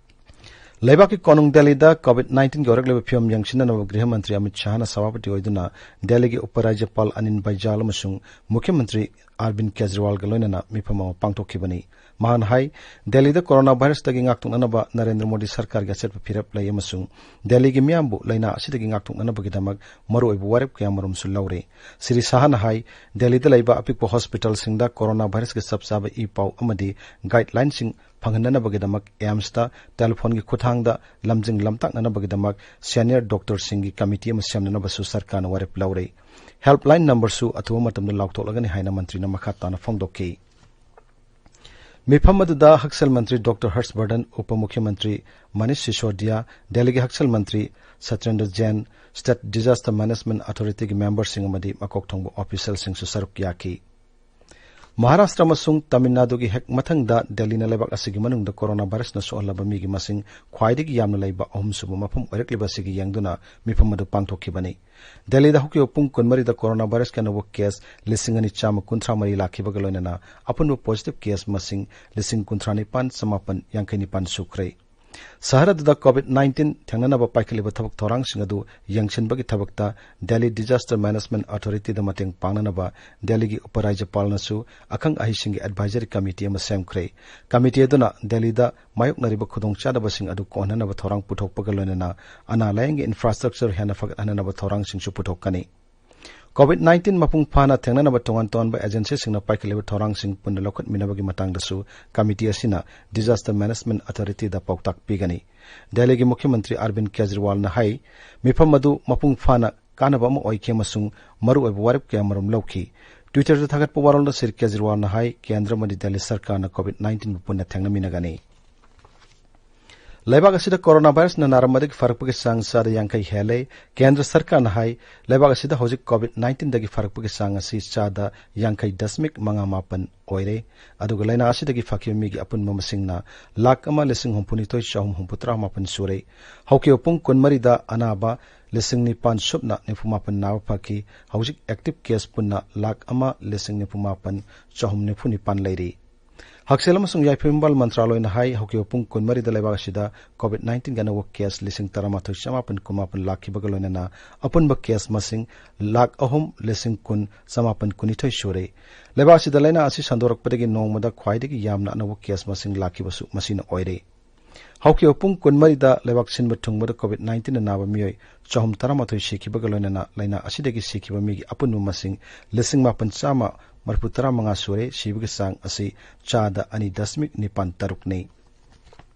ꯂꯩꯕꯥꯛꯀꯤ ꯀꯣꯅꯨꯡ ꯗꯦꯜꯂꯤꯗ ꯀꯣꯚꯤꯗ ꯅꯥꯏꯟꯇꯤꯟꯒꯤ ꯍꯧꯔꯛꯂꯤꯕ ꯐꯤꯕꯝ ꯌꯦꯡꯁꯤꯟꯅꯅꯕ ꯒ꯭ꯔꯤꯍ ꯃꯟꯇ꯭ꯔꯤ ꯑꯃꯤꯠ ꯁꯥꯍꯅ ꯁꯚꯥꯄꯇꯤ ꯑꯣꯏꯗꯨꯅ ꯗꯦꯜꯂꯤꯒꯤ ꯎꯄꯔꯥꯖ꯭ꯌꯄꯥꯜ ꯑꯅꯤꯟ ꯕꯩꯖꯥꯜ ꯑꯃꯁꯨꯡ ꯃꯨꯈ꯭ꯌ ꯃꯟꯇ꯭ꯔꯤ ꯑꯔꯕꯤꯟ ꯀꯦꯖ꯭ꯔꯤꯋꯥꯜꯒ ꯂꯣꯏꯅꯅ ꯃꯤꯐꯝ ꯑꯃ ꯄꯥꯡꯊꯣꯛꯈꯤꯕꯅꯤ꯫ ꯃꯍꯥꯛꯅ ꯍꯥꯏ, ꯗꯦꯜꯂꯤꯗ ꯀꯣꯔꯣꯅꯥ ꯚꯥꯏꯔꯁꯇꯒꯤ ꯉꯥꯛꯊꯣꯛꯅꯅꯕ ꯅꯔꯦꯟꯗ꯭ꯔ ꯃꯣꯗꯤ ꯁꯔꯀꯥꯔꯒꯤ ꯑꯆꯦꯠꯄ ꯐꯤꯔꯦꯞ ꯂꯩ ꯑꯃꯁꯨꯡ ꯗꯦꯜꯂꯤꯒꯤ ꯃꯤꯌꯥꯝꯕꯨ ꯂꯥꯏꯅꯥ ꯑꯁꯤꯗꯒꯤ ꯉꯥꯛꯊꯣꯛꯅꯅꯕꯒꯤꯗꯃꯛ ꯃꯔꯨꯑꯣꯏꯕ ꯋꯥꯔꯦꯞ ꯀꯌꯥꯃꯔꯨꯝꯁꯨ ꯂꯧꯔꯦ꯫ ꯁ꯭ꯔꯤ ꯁꯥꯍꯅ ꯍꯥꯏ, ꯗꯦꯜꯂꯤꯗ ꯂꯩꯕ ꯑꯄꯤꯛꯄ ꯍꯣꯁꯄꯤꯇꯥꯜꯁꯤꯡꯗ ꯀꯣꯔꯣꯅꯥ ꯚꯥꯏꯔꯁꯀꯤ ꯆꯞ ꯆꯥꯕ ꯏ ꯄꯥꯎ ꯑꯃꯗꯤ ꯒꯥꯏꯗꯂꯥꯏꯟꯁꯤꯡ ꯐꯪꯍꯟꯅꯅꯕꯒꯤꯗꯃꯛ ꯑꯦꯝꯁꯇ ꯇꯦꯂꯤꯐꯣꯟꯒꯤ ꯈꯨꯠꯊꯥꯡꯗ ꯂꯝꯖꯤꯡ ꯂꯝꯇꯥꯛꯅꯅꯕꯒꯤꯗꯃꯛ ꯁꯦꯅꯤꯌꯔ ꯗꯣꯛꯇꯔꯁꯤꯡꯒꯤ ꯀꯃꯤꯇꯤ ꯑꯃ ꯁꯦꯝꯅꯅꯕꯁꯨ ꯁꯔꯀꯥꯔꯅ ꯋꯥꯔꯦꯞ ꯂꯧꯔꯦ꯫ ꯍꯦꯜꯞꯂꯥꯏꯟ ꯅꯝꯕꯔꯁꯨ ꯑꯊꯨꯕ ꯃꯇꯝꯗ ꯂꯥꯎꯊꯣꯛꯂꯒꯅꯤ ꯍꯥꯏꯅ ꯃꯟꯇ꯭ꯔꯤꯅ ꯃꯈꯥ ꯇꯥꯅ ꯐꯣꯡꯗꯣꯛꯈꯤ꯫ ꯃꯤꯐꯝ ꯑꯗꯨꯗ ꯍꯛꯁꯦꯜ ꯃꯟꯇ꯭ꯔꯤ ꯗꯣꯛꯇꯔ ꯍꯔꯁ ꯕꯔꯙꯟ, ꯎꯄ ꯃꯨꯈ꯭ꯌ ꯃꯟꯇ꯭ꯔꯤ ꯃꯅꯤꯁ ꯁꯤꯁꯣꯗꯤꯌꯥ, ꯗꯦꯜꯂꯤꯒꯤ ꯍꯛꯁꯦꯜ ꯃꯟꯇ꯭ꯔꯤ ꯁꯇ꯭ꯌꯦꯟꯗ꯭ꯔ ꯖꯦꯟ, ꯁ꯭ꯇꯦꯠ ꯗꯤꯖꯥꯁꯇꯔ ꯃꯦꯅꯦꯖꯃꯦꯟꯠ ꯑꯣꯊꯣꯔꯤꯇꯤꯒꯤ ꯃꯦꯝꯕꯔꯁꯤꯡ ꯑꯃꯗꯤ ꯃꯀꯣꯛ ꯊꯣꯡꯕ ꯑꯣꯐꯤꯁꯤꯌꯦꯜꯁꯤꯡꯁꯨ ꯁꯔꯨꯛ ꯌꯥꯈꯤ꯫ ꯃꯍꯥꯔꯥꯁꯇ꯭ꯔ ꯑꯃꯁꯨꯡ ꯇꯥꯃꯤꯜ ꯅꯥꯗꯨꯒꯤ ꯍꯦꯛ ꯃꯊꯪꯗ ꯗꯦꯜꯂꯤꯅ ꯂꯩꯕꯥꯛ ꯑꯁꯤꯒꯤ ꯃꯅꯨꯡꯗ ꯀꯣꯔꯣꯅꯥ ꯚꯥꯏꯔꯁꯅ ꯁꯣꯛꯍꯜꯂꯕ ꯃꯤꯒꯤ ꯃꯁꯤꯡ ꯈ꯭ꯋꯥꯏꯗꯒꯤ ꯌꯥꯝꯅ ꯂꯩꯕ ꯑꯍꯨꯝꯁꯨꯕ ꯃꯐꯝ ꯑꯣꯏꯔꯛꯂꯤꯕ ꯑꯁꯤꯒꯤ ꯌꯦꯡꯗꯨꯅ ꯃꯤꯐꯝ ꯑꯗꯨ ꯄꯥꯡꯊꯣꯛꯈꯤꯕꯅꯤ꯫ ꯗꯦꯜꯂꯤꯗ ꯍꯧꯈꯤꯕ ꯄꯨꯡ ꯀꯨꯟꯃꯔꯤꯗ ꯀꯣꯔꯣꯅꯥ ꯚꯥꯏꯔꯁꯀꯤ ꯑꯅꯧꯕ ꯀꯦꯁ ꯂꯤꯁꯤꯡ ꯑꯅꯤ ꯆꯥꯝꯃ ꯀꯨꯟꯊ꯭ꯔꯥ ꯃꯔꯤ ꯂꯥꯛꯈꯤꯕꯒ ꯂꯣꯏꯅꯅ ꯑꯄꯨꯟꯕ ꯄꯣꯖꯤꯇꯤꯚ ꯀꯦꯁ ꯃꯁꯤꯡ ꯂꯤꯁꯤꯡ ꯀꯨꯟꯊ꯭ꯔꯥ ꯅꯤꯄꯥꯟ ꯆꯃꯥꯄꯟ ꯌꯥꯡꯈꯩ ꯅꯤꯄꯥꯟ ꯁꯨꯈ꯭ꯔꯦ꯫ ꯁꯍꯔ ꯑꯗꯨꯗ ꯀꯣꯚꯤꯗ ꯅꯥꯏꯟꯇꯤꯟ ꯊꯦꯡꯅꯅꯕ ꯄꯥꯏꯈꯠꯂꯤꯕ ꯊꯕꯛ ꯊꯧꯔꯥꯡꯁꯤꯡ ꯑꯗꯨ ꯌꯦꯡꯁꯤꯟꯕꯒꯤ ꯊꯕꯛꯇ ꯗꯦꯜꯂꯤ ꯗꯤꯖꯥꯁꯇꯔ ꯃꯦꯅꯦꯖꯃꯦꯟꯠ ꯑꯣꯊꯣꯔꯤꯇꯤꯗ ꯃꯇꯦꯡ ꯄꯥꯡꯅꯅꯕ ꯗꯦꯜꯂꯤꯒꯤ ꯎꯄꯔꯥꯖ꯭ꯌꯄꯥꯜꯅꯁꯨ ꯑꯈꯪ ꯑꯍꯩꯁꯤꯡꯒꯤ ꯑꯦꯗꯚꯥꯏꯖꯔꯤ ꯀꯃꯤꯇꯤ ꯑꯃ ꯁꯦꯝꯈ꯭ꯔꯦ꯫ ꯀꯃꯤꯇꯤ ꯑꯗꯨꯅ ꯗꯦꯜꯂꯤꯗ ꯃꯥꯌꯣꯛꯅꯔꯤꯕ ꯈꯨꯗꯣꯡꯆꯥꯗꯕꯁꯤꯡ ꯑꯗꯨ ꯀꯣꯛꯍꯟꯅꯅꯕ ꯊꯧꯔꯥꯡ ꯄꯨꯊꯣꯛꯄꯒ ꯂꯣꯏꯅꯅ ꯑꯅꯥ ꯂꯥꯌꯦꯡꯒꯤ ꯏꯟꯐ꯭ꯔꯥꯁ꯭ꯇ꯭ꯔꯛꯆꯔ ꯍꯦꯟꯅ ꯐꯒꯠꯍꯟꯅꯅꯕ ꯊꯧꯔꯥꯡꯁꯤꯡꯁꯨ ꯄꯨꯊꯣꯛꯀꯅꯤ꯫ ꯀꯣꯚꯤꯗ ꯅꯥꯏꯟꯇꯤꯟ ꯃꯄꯨꯡ ꯐꯥꯅ ꯊꯦꯡꯅꯅꯕ ꯇꯣꯉꯥꯟ ꯇꯣꯉꯥꯟꯕ ꯑꯦꯖꯦꯟꯁꯤꯁꯤꯡꯅ ꯄꯥꯏꯈꯠꯂꯤꯕ ꯊꯧꯔꯥꯡꯁꯤꯡ ꯄꯨꯟꯅ ꯂꯧꯈꯠꯃꯤꯟꯅꯕꯒꯤ ꯃꯇꯥꯡꯗꯁꯨ ꯀꯃꯤꯇꯤ ꯑꯁꯤꯅ ꯗꯤꯖꯥꯁꯇꯔ ꯃꯦꯅꯦꯖꯃꯦꯟꯠ ꯑꯣꯊꯣꯔꯤꯇꯤꯗ ꯄꯥꯎꯇꯥꯛ ꯄꯤꯒꯅꯤ꯫ ꯗꯦꯜꯂꯤꯒꯤ ꯃꯨꯈ꯭ꯌ ꯃꯟꯇ꯭ꯔꯤ ꯑꯔꯕꯤꯟ ꯀꯦꯖꯔꯤꯋꯥꯜꯅ ꯍꯥꯏ, ꯃꯤꯐꯝ ꯑꯗꯨ ꯃꯄꯨꯡ ꯐꯥꯅ ꯀꯥꯟꯅꯕ ꯑꯃ ꯑꯣꯏꯈꯤ ꯑꯃꯁꯨꯡ ꯃꯔꯨꯑꯣꯏꯕ ꯋꯥꯔꯦꯞ ꯀꯌꯥꯃꯔꯨꯝ ꯂꯧꯈꯤ꯫ ꯇ꯭ꯋꯤꯇꯔꯗ ꯊꯥꯒꯠꯄ ꯋꯥꯔꯣꯜꯗ ꯁ꯭ꯔꯤ ꯀꯦꯖꯔꯤꯋꯥꯜꯅ ꯍꯥꯏ, ꯀꯦꯟꯗ꯭ꯔ ꯑꯃꯗꯤ ꯗꯦꯜꯂꯤ ꯁꯔꯀꯥꯔꯅ ꯀꯣꯚꯤꯗ ꯅꯥꯏꯟꯇꯤꯟꯕꯨ ꯄꯨꯟꯅ ꯊꯦꯡꯅꯃꯤꯟꯅꯒꯅꯤ꯫ ꯂꯩꯕꯥꯛ ꯑꯁꯤꯗ ꯀꯣꯔꯣꯅꯥ ꯚꯥꯏꯔꯁꯅ ꯅꯥꯔꯝꯕꯗꯒꯤ ꯐꯔꯛꯄꯒꯤ ꯆꯥꯡ ꯆꯥꯗ ꯌꯥꯡꯈꯩ ꯍꯦꯜꯂꯦ꯫ ꯀꯦꯟꯗ꯭ꯔ ꯁꯔꯀꯥꯔꯅ ꯍꯥꯏ, ꯂꯩꯕꯥꯛ ꯑꯁꯤꯗ ꯍꯧꯖꯤꯛ ꯀꯣꯚꯤꯗ ꯅꯥꯏꯟꯇꯤꯟꯗꯒꯤ ꯐꯔꯛꯄꯒꯤ ꯆꯥꯡ ꯑꯁꯤ ꯆꯥꯗ ꯌꯥꯡꯈꯩ ꯗꯁꯃꯤꯛ ꯃꯉꯥ ꯃꯥꯄꯟ ꯑꯣꯏꯔꯦ꯫ ꯑꯗꯨꯒ ꯂꯥꯏꯅꯥ ꯑꯁꯤꯗꯒꯤ ꯐꯈꯤꯕ ꯃꯤꯒꯤ ꯑꯄꯨꯟꯕ ꯃꯁꯤꯡꯅ ꯂꯥꯈ ꯑꯃ ꯂꯤꯁꯤꯡ ꯍꯨꯝꯐꯨꯅꯤꯊꯣꯏ ꯆꯍꯨꯝ ꯍꯨꯝꯐꯨꯇꯔꯥ ꯃꯥꯄꯟ ꯁꯨꯔꯦ꯫ ꯍꯧꯈꯤꯕ ꯄꯨꯡ ꯀꯨꯟꯃꯔꯤꯗ ꯑꯅꯥꯕ ꯂꯤꯁꯤꯡ ꯅꯤꯄꯥꯟ ꯁꯨꯞꯅ ꯅꯤꯐꯨ ꯃꯥꯄꯟ ꯅꯥꯕ ꯐꯈꯤ꯫ ꯍꯧꯖꯤꯛ ꯑꯦꯛꯇꯤꯚ ꯀꯦꯁ ꯄꯨꯟꯅ ꯂꯥꯈ ꯑꯃ ꯂꯤꯁꯤꯡ ꯅꯤꯐꯨ ꯃꯥꯄꯟ ꯆꯍꯨꯝ ꯅꯤꯐꯨ ꯅꯤꯄꯥꯟ ꯂꯩꯔꯤ꯫ ꯍꯛꯁꯦꯜ ꯑꯃꯁꯨꯡ ꯌꯥꯏꯐ ꯏꯝꯐꯥꯜ ꯃꯟꯇ꯭ꯔꯥꯂꯣꯏꯅ ꯍꯥꯏ, ꯍꯧꯈꯤꯕ ꯄꯨꯡ ꯀꯨꯟꯃꯔꯤꯗ ꯂꯩꯕꯥꯛ ꯑꯁꯤꯗ ꯀꯣꯚꯤꯗ ꯅꯥꯏꯟꯇꯤꯟꯒꯤ ꯑꯅꯧꯕ ꯀꯦꯁ ꯂꯤꯁꯤꯡ ꯇꯔꯥꯃꯥꯊꯣꯏ ꯆꯃꯥꯄꯟ ꯀꯨꯟꯃꯥꯄꯟ ꯂꯥꯛꯈꯤꯕꯒ ꯂꯣꯏꯅꯅ ꯑꯄꯨꯟꯕ ꯀꯦꯁ ꯃꯁꯤꯡ ꯂꯥꯈ ꯑꯍꯨꯝ ꯂꯤꯁꯤꯡ ꯀꯨꯟ ꯆꯃꯥꯄꯟ ꯀꯨꯟꯅꯤꯊꯣꯏ ꯁꯨꯔꯦ꯫ ꯂꯩꯕꯥꯛ ꯑꯁꯤꯗ ꯂꯥꯏꯅꯥ ꯑꯁꯤ ꯁꯟꯗꯣꯔꯛꯄꯗꯒꯤ ꯅꯣꯡꯃꯗ ꯈ꯭ꯋꯥꯏꯗꯒꯤ ꯌꯥꯝꯅ ꯑꯅꯧꯕ ꯀꯦꯁ ꯃꯁꯤꯡ ꯂꯥꯛꯈꯤꯕꯁꯨ ꯃꯁꯤꯅ ꯑꯣꯏꯔꯦ꯫ ꯍꯧꯈꯤꯕ ꯄꯨꯡ ꯀꯨꯟꯃꯔꯤꯗ ꯂꯩꯕꯥꯛ ꯁꯤꯟꯕ ꯊꯨꯡꯕꯗ ꯀꯣꯚꯤꯗ ꯅꯥꯏꯟꯇꯤꯟꯅ ꯅꯥꯕ ꯃꯤꯑꯣꯏ ꯆꯍꯨꯝ ꯇꯔꯥꯃꯥꯊꯣꯏ ꯁꯤꯈꯤꯕꯒ ꯂꯣꯏꯅꯅ ꯂꯥꯏꯅꯥ ꯑꯁꯤꯗꯒꯤ ꯁꯤꯈꯤꯕ ꯃꯤꯒꯤ ꯑꯄꯨꯟꯕ ꯃꯁꯤꯡ ꯂꯤꯁꯤꯡ ꯃꯥꯄꯟ ꯆꯥꯝꯃ ꯃꯔꯤꯐꯨ ꯇꯔꯥ ꯃꯉꯥ ꯁꯨꯔꯦ꯫ ꯁꯤꯕꯒꯤ ꯆꯥꯡ ꯑꯁꯤ ꯆꯥꯗ ꯑꯅꯤ ꯗꯁꯃꯤꯛ ꯅꯤꯄꯥꯟ ꯇꯔꯨꯛꯅꯤ꯫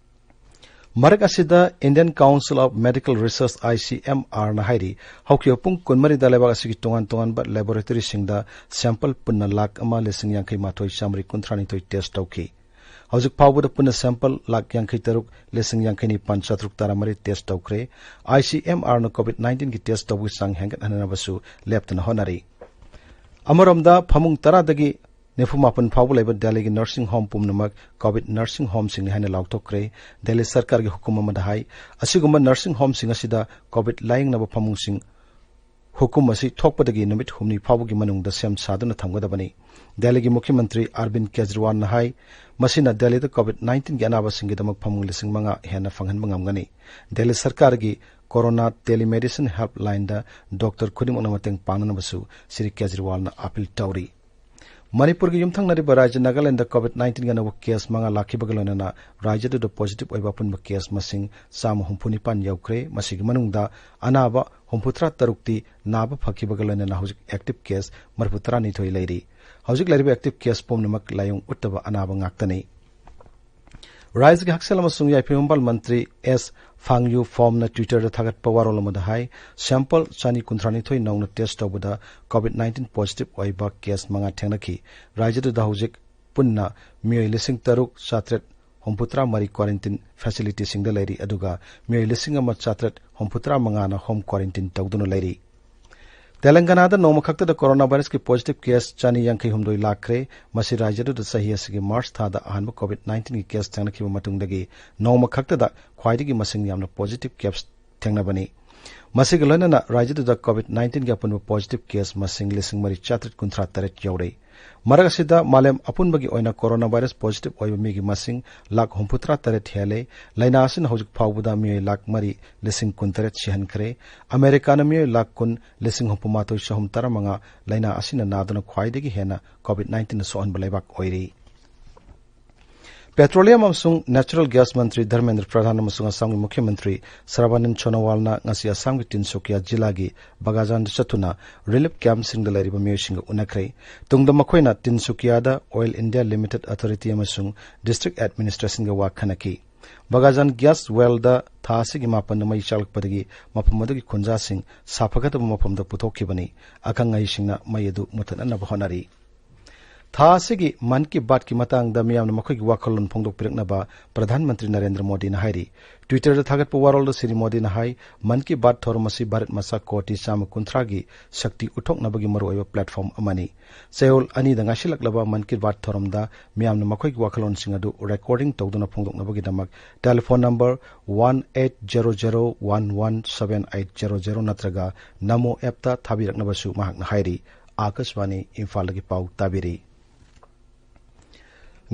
ꯃꯔꯛ ꯑꯁꯤꯗ Indian Council of Medical Research, ICMR ꯅ ꯍꯥꯏꯔꯤ, ꯍꯧꯈꯤꯕ ꯄꯨꯡ ꯀꯨꯟꯃꯔꯤꯗ ꯂꯩꯕꯥꯛ ꯑꯁꯤꯒꯤ ꯇꯣꯉꯥꯟ ꯇꯣꯉꯥꯟꯕ ꯂꯦꯕꯣꯔꯦꯇꯣꯔꯤꯁꯤꯡꯗ ꯁꯦꯝꯄꯜ ꯄꯨꯟꯅ ꯂꯥꯈ ꯑꯃ ꯂꯤꯁꯤꯡ ꯌꯥꯡꯈꯩ ꯃꯥꯊꯣꯏ ꯆꯥꯃꯔꯤ ꯀꯨꯟꯊ꯭ꯔꯥ ꯅꯤꯊꯣꯏ ꯇꯦꯁ ꯇꯧꯈꯤ꯫ ꯍꯧꯖꯤꯛ ꯐꯥꯎꯕꯗ ꯄꯨꯟꯅ ꯁꯦꯝꯄꯜ ꯂꯥꯈ ꯌꯥꯡꯈꯩ ꯇꯔꯨꯛ ꯂꯤꯁꯤꯡ ꯌꯥꯡꯈꯩ ꯅꯤꯄꯥꯟ ꯆꯥꯇ꯭ꯔꯨꯛ ꯇꯔꯥꯃꯔꯤ ꯇꯦꯁ ꯇꯧꯈ꯭ꯔꯦ꯫ ICMR ꯅ ꯀꯣꯚꯤꯗ ꯅꯥꯏꯟꯇꯤꯟꯒꯤ ꯇꯦꯁ ꯇꯧꯕꯒꯤ ꯆꯥꯡ ꯍꯦꯟꯒꯠꯍꯟꯅꯕꯁꯨ ꯂꯦꯞꯇꯅ ꯍꯣꯠꯅꯔꯤ꯫ ꯑꯃꯔꯣꯝꯗ, ꯐꯃꯨꯡ ꯇꯔꯥꯗꯒꯤ ꯅꯤꯐꯨ ꯃꯥꯄꯟ ꯐꯥꯎꯕ ꯂꯩꯕ ꯗꯦꯜꯂꯤꯒꯤ ꯅꯔꯁꯤꯡ ꯍꯣꯝ ꯄꯨꯝꯅꯃꯛ ꯀꯣꯚꯤꯗ ꯅꯔꯁꯤꯡ ꯍꯣꯝꯁꯤꯡꯅꯤ ꯍꯥꯏꯅ ꯂꯥꯎꯊꯣꯛꯈ꯭ꯔꯦ꯫ ꯗꯦꯜꯂꯤ ꯁꯔꯀꯥꯔꯒꯤ ꯍꯨꯀꯨꯝ ꯑꯃꯗ ꯍꯥꯏ, ꯑꯁꯤꯒꯨꯝꯕ ꯅꯔꯁꯤꯡ ꯍꯣꯝꯁꯤꯡ ꯑꯁꯤꯗ ꯀꯣꯚꯤꯗ ꯂꯥꯌꯦꯡꯅꯕ ꯐꯃꯨꯡꯁꯤꯡ ꯍꯨꯀꯨꯝ ꯑꯁꯤ ꯊꯣꯛꯄꯗꯒꯤ ꯅꯨꯃꯤꯠ ꯍꯨꯝꯅꯤ ꯐꯥꯎꯕꯒꯤ ꯃꯅꯨꯡꯗ ꯁꯦꯝ ꯁꯥꯗꯨꯅ ꯊꯝꯒꯗꯕꯅꯤ꯫ ꯗꯦꯜꯂꯤꯒꯤ ꯃꯨꯈ꯭ꯌ ꯃꯟꯇ꯭ꯔꯤ ꯑꯔꯕꯤꯟ ꯀꯦꯖꯔꯤꯋꯥꯜꯅ ꯍꯥꯏ, ꯃꯁꯤꯅ ꯗꯦꯜꯂꯤꯗ ꯀꯣꯚꯤꯗ ꯅꯥꯏꯟꯇꯤꯟꯒꯤ ꯑꯅꯥꯕꯁꯤꯡꯒꯤꯗꯃꯛ ꯐꯃꯨꯡ ꯂꯤꯁꯤꯡ ꯃꯉꯥ ꯍꯦꯟꯅ ꯐꯪꯍꯟꯕ ꯉꯝꯒꯅꯤ꯫ ꯗꯦꯜꯂꯤ ꯁꯔꯀꯥꯔꯒꯤ ꯀꯣꯔꯣꯅꯥ ꯇꯦꯂꯤꯃꯦꯗꯤꯁꯤꯟ ꯍꯦꯜꯞꯂꯥꯏꯟꯗ ꯗꯣꯛꯇꯔ ꯈꯨꯗꯤꯡꯃꯛꯅ ꯃꯇꯦꯡ ꯄꯥꯡꯅꯅꯕꯁꯨ ꯁ꯭ꯔꯤ ꯀꯦꯖꯔꯤꯋꯥꯜꯅ ꯑꯥꯄꯤꯜ ꯇꯧꯔꯤ꯫ ꯃꯅꯤꯄꯨꯔꯒꯤ ꯌꯨꯝꯊꯪꯅꯔꯤꯕ ꯔꯥꯖ꯭ꯌ ꯅꯥꯒꯥꯂꯦꯟꯗ ꯀꯣꯚꯤꯗ ꯅꯥꯏꯟꯇꯤꯟꯒꯤ ꯑꯅꯧꯕ ꯀꯦꯁ ꯃꯉꯥ ꯂꯥꯛꯈꯤꯕꯒ ꯂꯣꯏꯅꯅ ꯔꯥꯖ꯭ꯌꯗꯨꯗ ꯄꯣꯖꯤꯇꯤꯚ ꯑꯣꯏꯕ ꯑꯄꯨꯟꯕ ꯀꯦꯁ ꯃꯁꯤꯡ ꯆꯥꯝꯃ ꯍꯨꯝꯐꯨ ꯅꯤꯄꯥꯟ ꯌꯧꯈ꯭ꯔꯦ꯫ ꯃꯁꯤꯒꯤ ꯃꯅꯨꯡꯗ ꯑꯅꯥꯕ ꯍꯨꯝꯐꯨꯇꯔꯥ ꯇꯔꯨꯛꯇꯤ ꯅꯥꯕ ꯐꯈꯤꯕꯒ ꯂꯣꯏꯅꯅ ꯍꯧꯖꯤꯛ ꯑꯦꯛꯇꯤꯚ ꯀꯦꯁ ꯃꯔꯤꯐꯨ ꯇꯔꯥꯅꯤꯊꯣꯏ ꯂꯩꯔꯤ꯫ ꯍꯧꯖꯤꯛ ꯂꯩꯔꯤꯕ ꯑꯦꯛꯇꯤꯚ ꯀꯦꯁ ꯄꯨꯝꯅꯃꯛ ꯂꯥꯏꯑꯣꯡ ꯎꯠꯇꯕ ꯑꯅꯥꯕ ꯉꯥꯛꯇꯅꯤ꯫ ꯔꯥꯖ꯭ꯌꯒꯤ ꯍꯛꯁꯦꯜ ꯑꯃꯁꯨꯡ ꯌꯥꯏꯐ ꯌꯨꯝꯕꯥꯜ ꯃꯟꯇ꯭ꯔꯤ ꯑꯦꯁ ꯐꯥꯡꯌꯨ ꯐꯣꯝꯅ Twitter-ꯗ ꯊꯥꯒꯠꯄ ꯋꯥꯔꯣꯜ ꯑꯃꯗ ꯍꯥꯏ, ꯁꯦꯝꯄꯜ ꯆꯅꯤ ꯀꯨꯟꯊ꯭ꯔꯥꯅꯤꯊꯣꯏ ꯅꯧꯅ ꯇꯦꯁ ꯇꯧꯕꯗ ꯀꯣꯚꯤꯗ ꯅꯥꯏꯟꯇꯤꯟ ꯄꯣꯖꯤꯇꯤꯚ ꯑꯣꯏꯕ ꯀꯦꯁ ꯃꯉꯥ ꯊꯦꯡꯅꯈꯤ꯫ ꯔꯥꯖ꯭ꯌꯗꯨꯗ ꯍꯧꯖꯤꯛ ꯄꯨꯟꯅ ꯃꯤꯑꯣꯏ ꯂꯤꯁꯤꯡ ꯇꯔꯨꯛ ꯆꯥꯇ꯭ꯔꯦꯠ ꯍꯨꯝꯐꯨꯇꯔꯥ ꯃꯔꯤ ꯀ꯭ꯋꯥꯔꯦꯟꯇꯤꯟ ꯐꯦꯁꯤꯂꯤꯇꯤꯁꯤꯡꯗ ꯂꯩꯔꯤ, ꯑꯗꯨꯒ ꯃꯤꯑꯣꯏ ꯂꯤꯁꯤꯡ ꯑꯃ ꯆꯥꯇ꯭ꯔꯦꯠ ꯍꯨꯝꯐꯨꯇꯔꯥ ꯃꯉꯥꯅ ꯍꯣꯝ ꯀ꯭ꯋꯥꯔꯦꯟꯇꯤꯟ ꯇꯧꯗꯨꯅ ꯂꯩꯔꯤ꯫ ꯇꯦꯂꯪꯒꯅꯥꯗ ꯅꯣꯡꯃ ꯈꯛꯇꯗ ꯀꯣꯔꯣꯅꯥ ꯚꯥꯏꯔꯁꯀꯤ ꯄꯣꯖꯤꯇꯤꯚ ꯀꯦꯁ ꯆꯅꯤ ꯌꯥꯡꯈꯩ ꯍꯨꯝꯗꯣꯏ ꯂꯥꯛꯈ꯭ꯔꯦ꯫ ꯃꯁꯤ ꯔꯥꯖ꯭ꯌꯗꯨꯗ ꯆꯍꯤ ꯑꯁꯤꯒꯤ ꯃꯥꯔꯆ ꯊꯥꯗ ꯑꯍꯥꯟꯕ ꯀꯣꯚꯤꯗ ꯅꯥꯏꯟꯇꯤꯟꯒꯤ ꯀꯦꯁ ꯊꯦꯡꯅꯈꯤꯕ ꯃꯇꯨꯡꯗꯒꯤ ꯅꯣꯡꯃ ꯈꯛꯇꯗ ꯈ꯭ꯋꯥꯏꯗꯒꯤ ꯃꯁꯤꯡ ꯌꯥꯝꯅ ꯄꯣꯖꯤꯇꯤꯚ ꯀꯦꯁ ꯊꯦꯡꯅꯕꯅꯤ꯫ ꯃꯁꯤꯒ ꯂꯣꯏꯅꯅ ꯔꯥꯖ꯭ꯌꯗꯨꯗ ꯀꯣꯚꯤꯗ ꯅꯥꯏꯟꯇꯤꯟꯒꯤ ꯑꯄꯨꯟꯕ ꯄꯣꯖꯤꯇꯤꯚ ꯀꯦꯁ ꯃꯁꯤꯡ ꯂꯤꯁꯤꯡ ꯃꯔꯤ ꯆꯥꯇ꯭ꯔꯦꯠ ꯀꯨꯟꯊ꯭ꯔꯥ ꯇꯔꯦꯠ ꯌꯧꯔꯦ꯫ ꯃꯔꯛ ꯑꯁꯤꯗ ꯃꯥꯂꯦꯝ ꯑꯄꯨꯟꯕꯒꯤ ꯑꯣꯏꯅ ꯀꯣꯔꯣꯅꯥ ꯚꯥꯏꯔꯁ ꯄꯣꯖꯤꯇꯤꯚ ꯑꯣꯏꯕ ꯃꯤꯒꯤ ꯃꯁꯤꯡ ꯂꯥꯈ ꯍꯨꯝꯐꯨꯇꯔꯥ ꯇꯔꯦꯠ ꯍꯦꯜꯂꯦ꯫ ꯂꯥꯏꯅꯥ ꯑꯁꯤꯅ ꯍꯧꯖꯤꯛ ꯐꯥꯎꯕꯗ ꯃꯤꯑꯣꯏ ꯂꯥꯈ ꯃꯔꯤ ꯂꯤꯁꯤꯡ ꯀꯨꯟꯇꯔꯦꯠ ꯁꯤꯍꯟꯈ꯭ꯔꯦ꯫ ꯑꯃꯦꯔꯤꯀꯥꯅ ꯃꯤꯑꯣꯏ ꯂꯥꯈ ꯀꯨꯟ ꯂꯤꯁꯤꯡ ꯍꯨꯝꯐꯨ ꯃꯥꯊꯣꯏ ꯆꯍꯨꯝ ꯇꯔꯥꯃꯉꯥ ꯂꯥꯏꯅꯥ ꯑꯁꯤꯅ ꯅꯥꯗꯨꯅ ꯈ꯭ꯋꯥꯏꯗꯒꯤ ꯍꯦꯟꯅ ꯀꯣꯚꯤꯗ ꯅꯥꯏꯟꯇꯤꯟꯅ ꯁꯣꯛꯍꯟꯕ ꯂꯩꯕꯥꯛ ꯑꯣꯏꯔꯤ꯫ ꯄꯦꯇ꯭ꯔꯣꯂꯤꯌꯝ ꯑꯃꯁꯨꯡ ꯅꯦꯆꯔꯦꯜ ꯒ꯭ꯌꯥꯁ ꯃꯟꯇ꯭ꯔꯤ ꯙꯔꯃꯦꯟꯗ꯭ꯔ ꯄ꯭ꯔꯙꯥꯟ ꯑꯃꯁꯨꯡ ꯑꯁꯥꯝꯒꯤ ꯃꯨꯈ꯭ꯌ ꯃꯟꯇ꯭ꯔꯤ ꯁꯔꯕꯥꯅꯟꯗ ꯁꯣꯅꯣꯋꯥꯜꯅ ꯉꯁꯤ ꯑꯁꯥꯝꯒꯤ ꯇꯤꯟꯁꯨꯀꯤꯌꯥ ꯖꯤꯂꯥꯒꯤ ꯕꯒꯥꯖꯥꯟꯗ ꯆꯠꯇꯨꯅ ꯔꯤꯂꯤꯐ ꯀꯦꯝꯞꯁꯤꯡꯗ ꯂꯩꯔꯤꯕ ꯃꯤꯑꯣꯏꯁꯤꯡꯒ ꯎꯅꯈ꯭ꯔꯦ꯫ ꯇꯨꯡꯗ ꯃꯈꯣꯏꯅ ꯇꯤꯟꯁꯨꯀꯤꯌꯥꯗ ꯑꯣꯏꯜ ꯏꯟꯗꯤꯌꯥ ꯂꯤꯃꯤꯇꯦꯗ ꯑꯣꯊꯣꯔꯤꯇꯤ ꯑꯃꯁꯨꯡ ꯗꯤꯁꯇ꯭ꯔꯤꯛ ꯑꯦꯗꯃꯤꯅꯤꯁꯇ꯭ꯔꯦꯁꯟꯒ ꯋꯥ ꯈꯟꯅꯈꯤ꯫ ꯕꯒꯥꯖꯥꯟ ꯒ꯭ꯌꯥꯁ ꯋꯦꯜꯗ ꯊꯥ ꯑꯁꯤꯒꯤ ꯃꯥꯄꯟꯗ ꯃꯩ ꯆꯥꯛꯂꯛꯄꯗꯒꯤ ꯃꯐꯝ ꯑꯗꯨꯒꯤ ꯈꯨꯟꯖꯥꯁꯤꯡ ꯁꯥꯐꯒꯗꯕ ꯃꯐꯝꯗ ꯄꯨꯊꯣꯛꯈꯤꯕꯅꯤ꯫ ꯑꯈꯪ ꯑꯍꯩꯁꯤꯡꯅ ꯃꯩ ꯑꯗꯨ ꯃꯨꯊꯠꯅꯅꯕ ꯍꯣꯠꯅꯔꯤ꯫ ꯊꯥ ꯑꯁꯤꯒꯤ ꯃꯟ ꯀꯤ ꯕꯥꯠꯀꯤ ꯃꯇꯥꯡꯗ ꯃꯤꯌꯥꯝꯅ ꯃꯈꯣꯏꯒꯤ ꯋꯥꯈꯜꯂꯣꯟ ꯐꯣꯡꯗꯣꯛꯄꯤꯔꯛꯅꯕ ꯄ꯭ꯔꯙꯥꯟ ꯃꯟꯇ꯭ꯔꯤ ꯅꯔꯦꯟꯗ꯭ꯔ ꯃꯣꯗꯤꯅ ꯍꯥꯏꯔꯤ꯫ Twitterꯗ ꯊꯥꯒꯠꯄ ꯋꯥꯔꯣꯜꯗ ꯁ꯭ꯔꯤ ꯃꯣꯗꯤꯅ ꯍꯥꯏ, ꯃꯟ ꯀꯤ ꯕꯥꯠ ꯊꯧꯔꯝ ꯑꯁꯤ ꯚꯥꯔꯠ ꯃꯆꯥ ꯀꯣꯇꯤ ꯆꯥꯝꯃ ꯀꯨꯟꯊ꯭ꯔꯥꯒꯤ ꯁꯛꯇꯤ ꯎꯠꯊꯣꯛꯅꯕꯒꯤ ꯃꯔꯨꯑꯣꯏꯕ platform ꯑꯃꯅꯤ꯫ ꯆꯌꯣꯜ ꯑꯅꯤꯗ ꯉꯥꯏꯁꯤꯜꯂꯛꯂꯕ ꯃꯟ ꯀꯤ ꯕꯥꯠ ꯊꯧꯔꯝꯗ ꯃꯤꯌꯥꯝꯅ ꯃꯈꯣꯏꯒꯤ ꯋꯥꯈꯜꯂꯣꯟꯁꯤꯡ ꯑꯗꯨ recording ꯇꯧꯗꯨꯅ ꯐꯣꯡꯗꯣꯛꯅꯕꯒꯤꯗꯃꯛ telephone number one eight zero zero one one seven eight zero zero ꯅꯠꯇ꯭ꯔꯒ ꯅꯃꯣ appꯇ ꯊꯥꯕꯤꯔꯛꯅꯕꯁꯨ ꯃꯍꯥꯛꯅ ꯍꯥꯏꯔꯤ꯫ ꯑꯥꯀꯥꯁꯕꯥꯅꯤ ꯏꯝꯐꯥꯜꯗꯒꯤ ꯄꯥꯎ ꯇꯥꯕꯤꯔꯤ꯫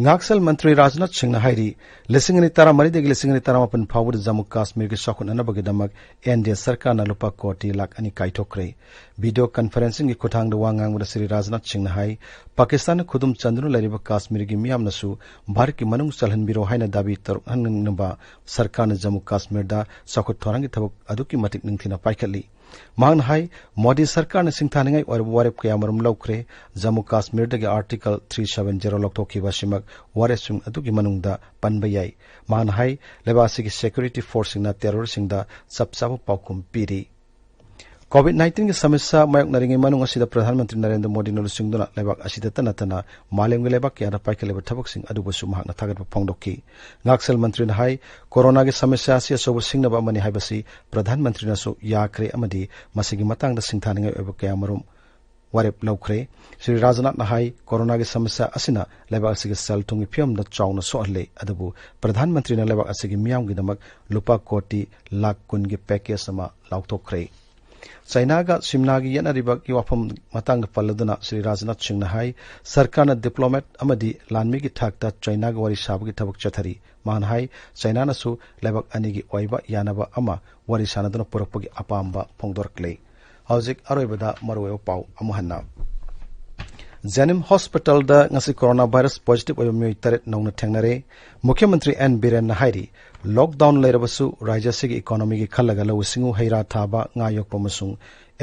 ꯉꯥꯛꯁꯦꯜ ꯃꯟꯇ꯭ꯔꯤ ꯔꯥꯖꯅꯥꯊ ꯁꯤꯡꯅ ꯍꯥꯏꯔꯤ, ꯂꯤꯁꯤꯡ ꯑꯅꯤ ꯇꯔꯥꯃꯔꯤꯗꯒꯤ ꯂꯤꯁꯤꯡ ꯑꯅꯤ ꯇꯔꯥꯃꯥꯄꯟ ꯐꯥꯎꯕꯗ ꯖꯝꯃꯨ ꯀꯥꯁꯃꯤꯔꯒꯤ ꯆꯥꯎꯈꯠꯅꯅꯕꯒꯤꯗꯃꯛ N D A ꯁꯔꯀꯥꯔꯅ ꯂꯨꯄꯥ ꯀꯣꯇꯤ ꯂꯥꯈ ꯑꯅꯤ ꯀꯥꯏꯊꯣꯛꯈ꯭ꯔꯦ꯫ Video conferencingꯒꯤ ꯈꯨꯠꯊꯥꯡꯗ ꯋꯥ ꯉꯥꯡꯕꯗ ꯁ꯭ꯔꯤ ꯔꯥꯖꯅꯥꯊ ꯁꯤꯡꯅ ꯍꯥꯏ, ꯄꯥꯀꯤꯁꯇꯥꯟꯅ ꯈꯨꯗꯨꯝ ꯆꯟꯗꯨꯅ ꯂꯩꯔꯤꯕ ꯀꯥꯁꯃꯤꯔꯒꯤ ꯃꯤꯌꯥꯝꯅꯁꯨ ꯚꯥꯔꯠꯀꯤ ꯃꯅꯨꯡ ꯆꯜꯍꯟꯕꯤꯔꯣ ꯍꯥꯏꯅ ꯗꯥꯕꯤ ꯇꯧꯔꯛꯍꯟꯅꯤꯡꯅꯕ ꯁꯔꯀꯥꯔꯅ ꯖꯝꯃꯨ ꯀꯥꯁꯃꯤꯔꯗ ꯆꯥꯎꯈꯠ ꯊꯧꯔꯥꯡꯒꯤ ꯊꯕꯛ ꯑꯗꯨꯛꯀꯤ ꯃꯇꯤꯛ ꯅꯤꯡꯊꯤꯅ ꯄꯥꯏꯈꯠꯂꯤ꯫ ꯃꯍꯥꯛꯅ ꯍꯥꯏ, ꯃꯣꯗꯤ ꯁꯔꯀꯥꯔꯅ ꯁꯤꯡꯊꯥꯅꯤꯡꯉꯥꯏ ꯑꯣꯏꯔꯕ ꯋꯥꯔꯦꯞ ꯀꯌꯥꯃꯔꯨꯝ ꯂꯧꯈ꯭ꯔꯦ꯫ Jammu ꯀꯥꯁꯃꯤꯔꯗꯒꯤ Article three seven zero ꯂꯧꯊꯣꯛꯈꯤꯕ ꯑꯁꯤꯃꯛ ꯋꯥꯔꯦꯞꯁꯤꯡ ꯑꯗꯨꯒꯤ ꯃꯅꯨꯡꯗ ꯄꯟꯕ ꯌꯥꯏ꯫ ꯃꯍꯥꯛꯅ ꯍꯥꯏ, ꯂꯩꯕꯥꯛ ꯑꯁꯤꯒꯤ security forceꯁꯤꯡꯅ terrorꯁꯤꯡꯗ ꯆꯞ ꯆꯥꯕ ꯄꯥꯎꯈꯨꯝ ꯄꯤꯔꯤ꯫ COVID nineteenꯒꯤ ꯁꯃꯁ꯭ꯌꯥ ꯃꯥꯌꯣꯛꯅꯔꯤꯉꯩ ꯃꯅꯨꯡ ꯑꯁꯤꯗ ꯄ꯭ꯔꯙꯥꯟ ꯃꯟꯇ꯭ꯔꯤ ꯅꯔꯦꯟꯗ꯭ꯔ ꯃꯣꯗꯤꯅ ꯂꯨꯆꯤꯡꯗꯨꯅ ꯂꯩꯕꯥꯛ ꯑꯁꯤꯗꯇ ꯅꯠꯇꯅ ꯃꯥꯂꯦꯝꯒꯤ ꯂꯩꯕꯥꯛ ꯀꯌꯥꯗ ꯄꯥꯏꯈꯠꯂꯤꯕ ꯊꯕꯛꯁꯤꯡ ꯑꯗꯨꯕꯨꯁꯨ ꯃꯍꯥꯛꯅ ꯊꯥꯒꯠꯄ ꯐꯣꯡꯗꯣꯛꯈꯤ꯫ ꯉꯥꯛꯁꯦꯜ ꯃꯟꯇ꯭ꯔꯤꯅ ꯍꯥꯏ, ꯀꯣꯔꯣꯅꯥꯒꯤ ꯁꯃꯁ꯭ꯌꯥ ꯑꯁꯤ ꯑꯆꯧꯕ ꯁꯤꯡꯅꯕ ꯑꯃꯅꯤ ꯍꯥꯏꯕꯁꯤ ꯄ꯭ꯔꯙꯥꯟ ꯃꯟꯇ꯭ꯔꯤꯅꯁꯨ ꯌꯥꯈ꯭ꯔꯦ ꯑꯃꯗꯤ ꯃꯁꯤꯒꯤ ꯃꯇꯥꯡꯗ ꯁꯤꯡꯊꯥꯅꯤꯡꯉꯥꯏ ꯑꯣꯏꯕ ꯀꯌꯥꯃꯔꯨꯝ ꯋꯥꯔꯦꯞ ꯂꯧꯈ꯭ꯔꯦ꯫ ꯁ꯭ꯔꯤ ꯔꯥꯖꯅꯥꯊꯅ ꯍꯥꯏ, ꯀꯣꯔꯣꯅꯥꯒꯤ ꯁꯃꯁ꯭ꯌꯥ ꯑꯁꯤꯅ ꯂꯩꯕꯥꯛ ꯑꯁꯤꯒꯤ ꯁꯦꯜ ꯊꯨꯝꯒꯤ ꯐꯤꯕꯝꯗ ꯆꯥꯎꯅ ꯁꯣꯛꯍꯜꯂꯦ, ꯑꯗꯨꯕꯨ ꯄ꯭ꯔꯙꯥꯟ ꯃꯟꯇ꯭ꯔꯤꯅ ꯂꯩꯕꯥꯛ ꯑꯁꯤꯒꯤ ꯃꯤꯌꯥꯝꯒꯤꯗꯃꯛ ꯂꯨꯄꯥ ꯀꯣꯇꯤ ꯂꯥꯈ ꯀꯨꯟꯒꯤ package ꯑꯃ ꯂꯥꯎꯊꯣꯛꯈ꯭ꯔꯦ꯫ ꯆꯥꯏꯅꯥꯒ ꯁꯤꯝꯅꯥꯒꯤ ꯌꯦꯠꯅꯔꯤꯕꯒꯤ ꯋꯥꯐꯝ ꯃꯇꯥꯡꯗ ꯄꯜꯂꯗꯨꯅ ꯁ꯭ꯔꯤ ꯔꯥꯖꯅꯥꯊ ꯁꯤꯡꯅ ꯍꯥꯏ, ꯁꯔꯀꯥꯔꯅ diplomat ꯑꯃꯗꯤ ꯂꯥꯟꯃꯤꯒꯤ ꯊꯥꯛꯇ ꯆꯥꯏꯅꯥꯒ ꯋꯥꯔꯤ ꯁꯥꯕꯒꯤ ꯊꯕꯛ ꯆꯠꯊꯔꯤ꯫ ꯃꯍꯥꯛꯅ ꯍꯥꯏ, ꯆꯥꯏꯅꯥꯅꯁꯨ ꯂꯩꯕꯥꯛ ꯑꯅꯤꯒꯤ ꯑꯣꯏꯕ ꯌꯥꯅꯕ ꯑꯃ ꯋꯥꯔꯤ ꯁꯥꯟꯅꯗꯨꯅ ꯄꯨꯔꯛꯄꯒꯤ ꯑꯄꯥꯝꯕ ꯐꯣꯡꯗꯣꯔꯛꯂꯦ꯫ ꯍꯧꯖꯤꯛ ꯑꯔꯣꯏꯕꯗ ꯃꯔꯨꯑꯣꯏꯕ ꯄꯥꯎ ꯑꯃꯨꯛ ꯍꯟꯅ꯫ ꯖꯦꯅꯤꯝ ꯍꯣꯁꯄꯤꯇꯥꯜꯗ ꯉꯁꯤ ꯀꯣꯔꯣꯅꯥ ꯚꯥꯏꯔꯁ positive ꯑꯣꯏꯕ ꯃꯤꯑꯣꯏ ꯇꯔꯦꯠ ꯅꯧꯅ ꯊꯦꯡꯅꯔꯦ꯫ ꯃꯨꯈ꯭ꯌ ꯃꯟꯇ꯭ꯔꯤ ꯑꯦꯟ ꯕꯤꯔꯦꯟꯅ ꯍꯥꯏꯔꯤ, lockdown ꯂꯩꯔꯕꯁꯨ ꯔꯥꯖ꯭ꯌ ꯑꯁꯤꯒꯤ economyꯒꯤ ꯈꯜꯂꯒ ꯂꯧꯎ ꯁꯤꯡꯎ, ꯍꯩ ꯔꯥ ꯊꯥꯕ, ꯉꯥ ꯌꯣꯛꯄ ꯑꯃꯁꯨꯡ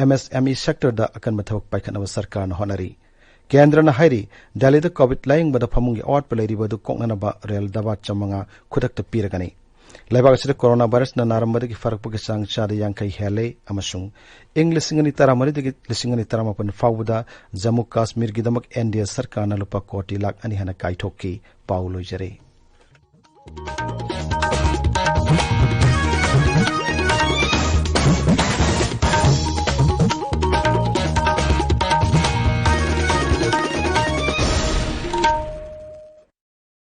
M S M E sectorꯗ ꯑꯀꯟꯕ ꯊꯕꯛ ꯄꯥꯏꯈꯠꯅꯕ ꯁꯔꯀꯥꯔꯅ ꯍꯣꯠꯅꯔꯤ꯫ ꯀꯦꯟꯗ꯭ꯔꯅ ꯍꯥꯏꯔꯤ, ꯗꯦꯜꯂꯤꯗ COVID ꯂꯥꯌꯦꯡꯕꯗ ꯐꯃꯨꯡꯒꯤ ꯑꯋꯥꯠꯄ ꯂꯩꯔꯤꯕ ꯑꯗꯨ ꯀꯣꯛꯅꯅꯕ ꯔꯦꯜ ꯗꯕꯥ ꯆꯥꯃꯉꯥ ꯈꯨꯗꯛꯇ ꯄꯤꯔꯒꯅꯤ꯫ ꯂꯩꯕꯥꯛ ꯑꯁꯤꯗ ꯀꯣꯔꯣꯅꯥ ꯚꯥꯏꯔꯁꯅ ꯅꯥꯔꯝꯕꯗꯒꯤ ꯐꯔꯛꯄꯒꯤ ꯆꯥꯡ ꯆꯥꯗ ꯌꯥꯡꯈꯩ ꯍꯦꯜꯂꯦ ꯑꯃꯁꯨꯡ ꯏꯪ ꯂꯤꯁꯤꯡ ꯑꯅꯤ ꯇꯔꯥꯃꯔꯤꯗꯒꯤ ꯂꯤꯁꯤꯡ ꯑꯅꯤ ꯇꯔꯥꯃꯥꯄꯟ ꯐꯥꯎꯕꯗ ꯖꯝꯃꯨ ꯀꯥꯁꯃꯤꯔꯒꯤꯗꯃꯛ ꯑꯦꯟ ꯗꯤ ꯑꯦ ꯁꯔꯀꯥꯔꯅ ꯂꯨꯄꯥ ꯀꯣꯇꯤ ꯂꯥꯈ ꯑꯅꯤ ꯍꯦꯟꯅ ꯀꯥꯏꯊꯣꯛꯈꯤ꯫ ꯄꯥꯎ ꯂꯣꯏꯖꯔꯦ꯫